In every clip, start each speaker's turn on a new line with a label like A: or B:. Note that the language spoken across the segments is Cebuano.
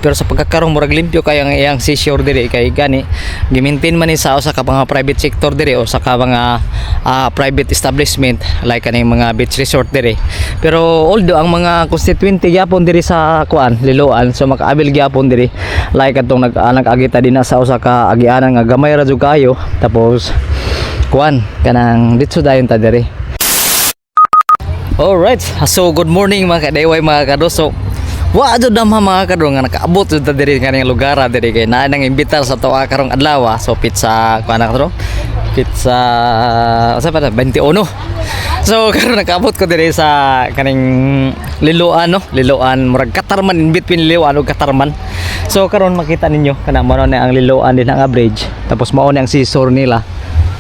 A: Pero sa pagkakarong, murag limpyo kay ang iyang seashore diri, kay gani gi-maintain man ni sa usa ka mga private sector diri o sa ka mga private establishment like kaning mga beach resort diri. Pero although ang mga constituente gyapon diri sa kuan, Liloan, so makaabil gyapon diri, like atong nag-agita din na sa usa ka agianan nga gamay ra jud kayo. Tapos kuan, kanang ditso dayon ta diri. Alright, so good morning, mga kadayway, mga kado. So, wa jud na mga kado nga nakaabot jud ta diri kaning lugar diri kay naa nang imbitar sa tawa karong adlaw. So pizza kuan na kado. Pizza sa pa 21. So karon nakaabot ko diri sa kaning Liloan, no? Liloan, murag Katarman, in between Liloan ug Katarman. So karon makita ninyo kana, mao na ang Liloan din nga bridge. Tapos mao na ang seashore nila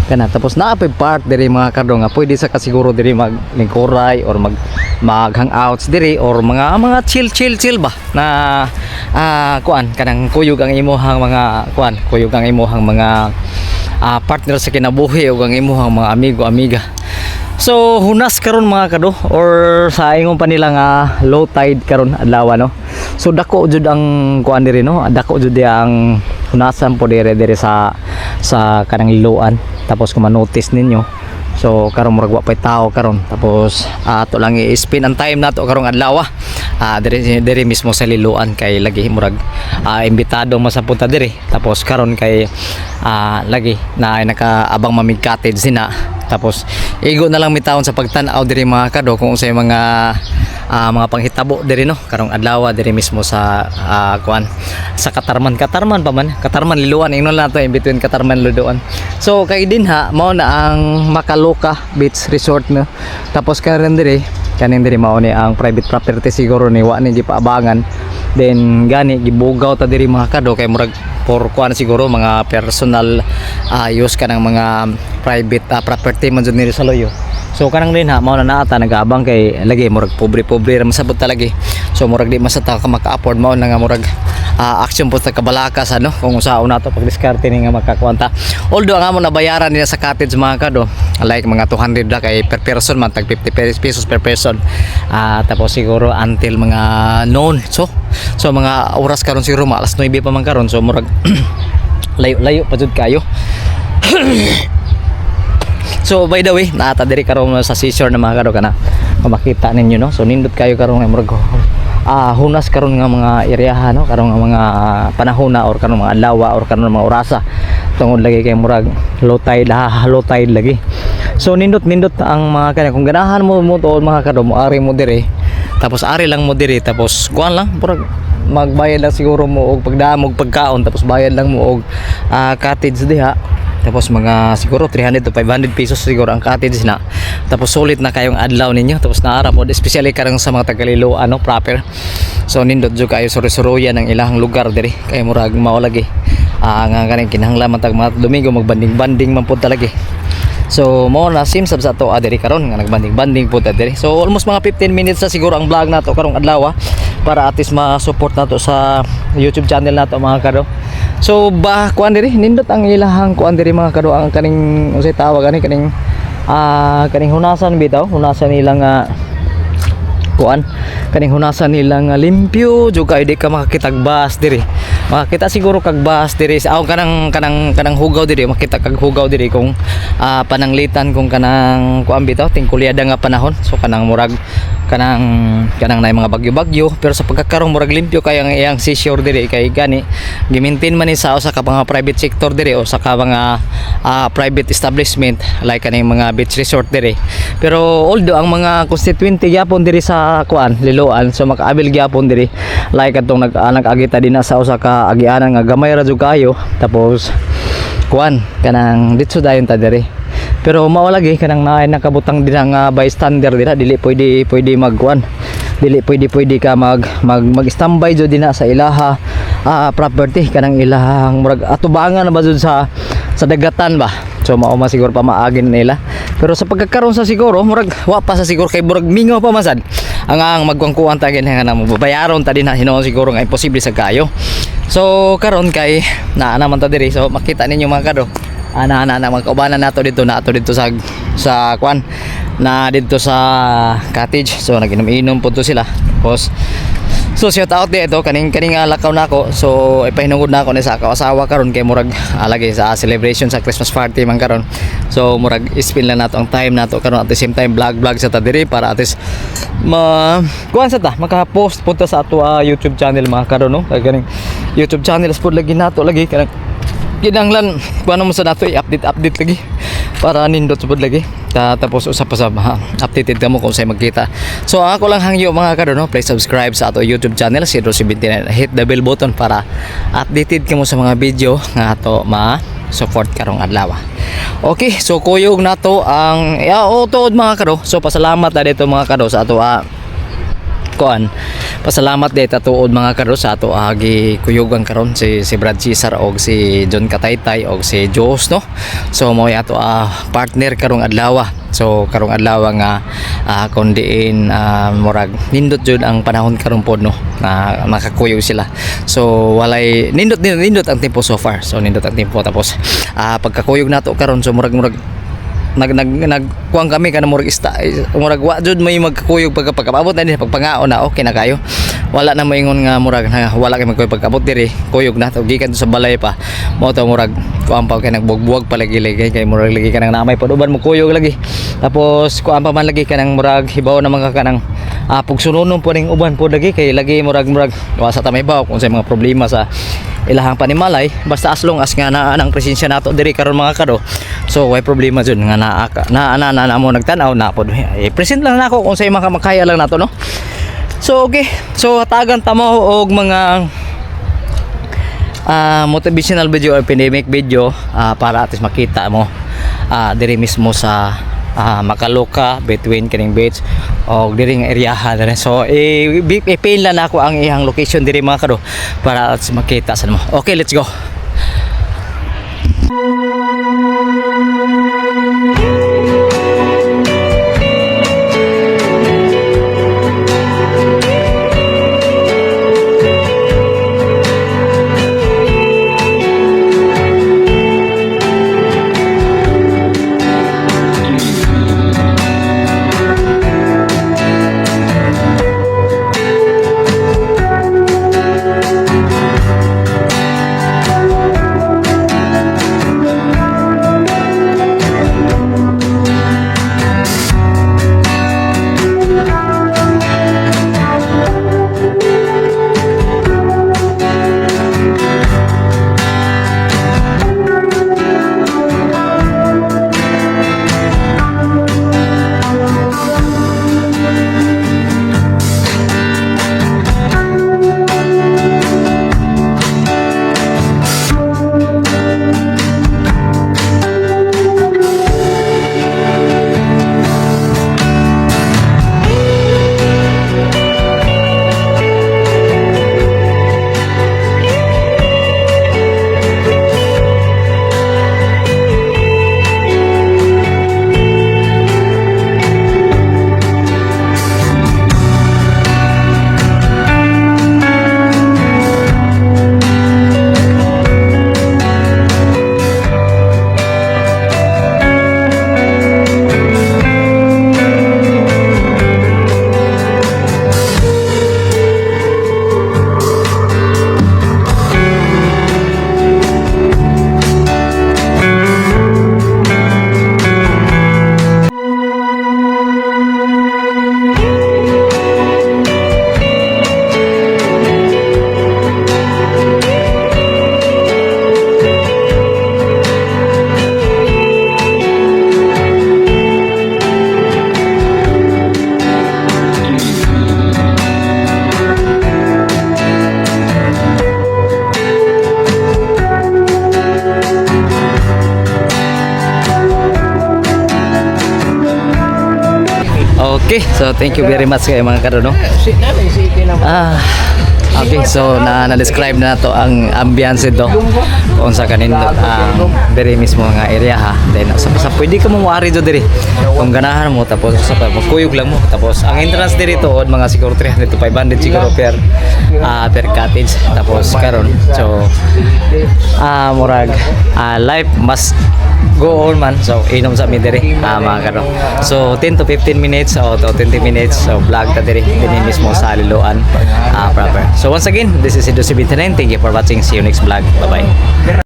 A: kana. Tapos naa pay part diri, mga kado, nga pwede sa kasiguro diri maglingkuray or mag hangouts diri or mga chill chill chill ba na kuan, kanang kuyog ang imuhang mga kuan, kuyog ang imuhang mga partner sa kinabuhi ug ang imuhang mga amigo, amiga. So hunas karon, mga kado, or sa ingon pa nila nga low tide karon adlaw, no? So dako jud ang kuan diri, no? Dako jud ang hunasan po diri diri sa kanang Liloan. Tapos kung ma-notice ninyo, so karon murag wa pay tao karon. Tapos ato lang i-spend ang time nato karong adlaw diri diri mismo sa Liloan kay lagi murag imbitado mo sa punta diri. Tapos karon kay lagi na ay nakaabang mamig cottage sina. Tapos igo na lang mi taon sa pagtan-aw diri, mga kado, kung unsay mga panghitabo diri, no, karong adlaw diri mismo sa kuan, sa Katarman. Katarman pa man, Katarman Liloan, ingnon lang to, in between Katarman, Liloan. So kay dinha mao na ang Makaloka Beach Resort, no? Tapos karon diri, kaning diri, mao ni ang private property siguro ni, wa ni gipaabangan. Then gani gibugaw ta diri, mga kado, kay murag for kuan siguro, mga personal use kanang mga private property man jud nila sa loyo. So kanang din ha, mao na naata nagaabang kay lagi murag pobre-pobre ra masabot ta lagi. So murag di masata ka maka-afford, mao na nga murag action po sa kabalakas ano kung usaon nato pagdiskarte ni nga makakuanta. Although ang amo nabayaran nila sa cottage, mga kado, like mga 200 ra kay per person man, tag 50 pesos per person. Tapos siguro until mga noon. So mga oras karon siguro mga alas 9 pa man karon. So murag layo-layo pa jud kayo. So by the way, naata diri karon sa seashore na, mga kado, kana kung makita ninyo, no? So nindot kayo karon nga murag hunas karon nga mga eryaha, no, karon nga mga panahon na or karon mga adlaw or karon mga orasa, tungod lagi kay murag low tide, ha, low tide lagi. So nindot nindot ang mga kanya. Kung ganahan mo mo tuod, mga kado, mo ari mo diri. Tapos ari lang mo diri, tapos kuan lang, murag magbayad lang siguro mo og pagdamog pagkaon, tapos bayad lang mo og cottage diha. Tapos mga siguro 300 to 500 pesos siguro ang cottage na. Tapos sulit na kayong adlaw ninyo. Tapos naara po, especially karang sa mga taga-Liloan, ano, proper. So nindot jud kayo, suri-suruyan ang ilang lugar diri kay murag mao lagi nga kaning kinahanglan man tag mga Domingo magbanding-banding man pud talagi. So mo na sim sab sa ato diri karon nga nagbanding-banding pud ta diri. So almost mga 15 minutes na siguro ang vlog nato karong adlaw para at least ma-support nato sa YouTube channel nato, mga kado. So ba kuan diri, nindot ang ilahang kuan diri, mga kado, ang kaning unsay tawag ani, kaning hunasan bitaw, hunasan nila nga kuan, kaning hunasan nila nga limpyo jud kayo, di ka makakitag bus diri. Makakita siguro kag bus diri sa kanang hugaw diri, makita kag hugaw diri kung pananglitan kung kanang kuan bitaw, tingkulyada nga panahon. So kanang murag kanang nay mga bagyo-bagyo. Pero sa pagkakarong, murag limpyo kay ang iyang seashore diri kay gani gi-maintain man ni sa usa ka mga private sector diri o sa ka mga private establishment like kaning mga beach resort diri. Pero although ang mga constituente gyapon diri sa kuan, Liloan, so makaabil gyapon diri, like atong nag-agita din na sa usa ka agianan nga gamay ra jud kayo. Tapos kuan, kanang ditso dayon ta diri. Pero mao lagi kanang naay nakabutang din nga bystander dira, dili pwede pwede magkuan, dili pwede pwede ka mag mag mag standby jud dinha sa ilaha property, kanang ilahang murag atubangan na ba jud sa dagatan ba. So mao man siguro pamaagin nila. Pero sa pagkakaroon sa siguro murag wa pa sa siguro kay murag mingaw pa man sad ang magkuan ta gin nga na babayaron ta din hinuon siguro nga imposible sa kayo. So karon kay naa naman ta diri. So makita ninyo, mga kado, ana ana ana mga kaubanan nato dito na ato dito sa kwan na dito sa cottage. So naginom-inom po to sila. Tapos So shout out di ito kaning kaning lakaw nako. So ipahinungod na ako ni sa ako asawa karon kay murag lagi sa celebration sa Christmas party man karon. So murag spend lang nato ang time nato karon, at the same time vlog vlog sa ta diri para at least ma kuan sa ta maka-post punta sa ato YouTube channel, mga karon, no. Kay kaning YouTube channel pud lagi nato, lagi kanang kinahanglan kuan mo sa nato i-update update lagi para nindot sa pud lagi. Tapos usap pa sa updated ka mo kung sa'yo magkita. So ang ako lang hangyo, mga kado, no, please subscribe sa ato YouTube channel, si 79, hit the bell button para updated ka mo sa mga video nga ato ma support karong adlaw. Okay, so kuyog nato ang ya oh, tuod, mga kado. So pasalamat na dito, mga kado, sa ato kuan, pasalamat dito tuod, mga kado, sa ato agi kuyugan karon, si si Brad Cesar og si John Kataytay og si Jos, no. So mao ato partner karong adlaw. So karong adlaw nga kun diin murag nindot jud ang panahon karon pod, no, na makakuyog sila. So walay nindot nindot, nindot ang tempo so far. So nindot ang tempo, tapos pagkakuyog nato karon, so murag murag nag nag nagkuang kami kana murag ista, murag wa jud may magkakuyog. Pagka pagkaabot na din pagpangaon na, okay na kayo, wala na moingon nga murag na, wala kay magkuyog. Pagkaabot diri, kuyog na to gikan to sa balay pa mo to, murag kuan pa kay nagbugbuwag pa lagi lagi kay murag lagi kanang namay paduban mo kuyog lagi. Tapos kuan pa man lagi kanang murag hibaw na mga kanang pugsunonon po ning uban po lagi kay lagi murag murag wa sa tamay baw kung sa mga problema sa ilahang panimalay. Basta as long as nga naa ang presensya nato diri karon, mga kado, so way problema jud nga naa ka na na na, na mo nagtan-aw na pod, eh, present lang nako kung sa mga makaya lang nato, no. So okay, so hatagan ta mo og mga motivational video or pandemic video para at least makita mo diri mismo sa Makaloka between kining beach o diri nga eryaha diri. So i-pin lang nako ang iyang location diri, mga kado, para at least makita sa mo. Okay, let's go. Okay, so thank you very much kay mga kado, no. Okay, so na na-describe na nato ang ambience do kung sa kanindot ang diri mismo nga area, ha. Then sa pwede ka mo moari do diri kung ganahan mo, tapos sa magkuyog lang mo. Tapos ang entrance diri tuod mga siguro 300 to 500 siguro per cottage. Tapos karon, so murag life must Go on man. So inom sa mi diri, mga karo. So 10 to 15 minutes o to 20 minutes, so vlog ta diri dinhi mismo sa Liloan proper. So once again, this is Edo 79. Thank you for watching. See you next vlog. Bye bye.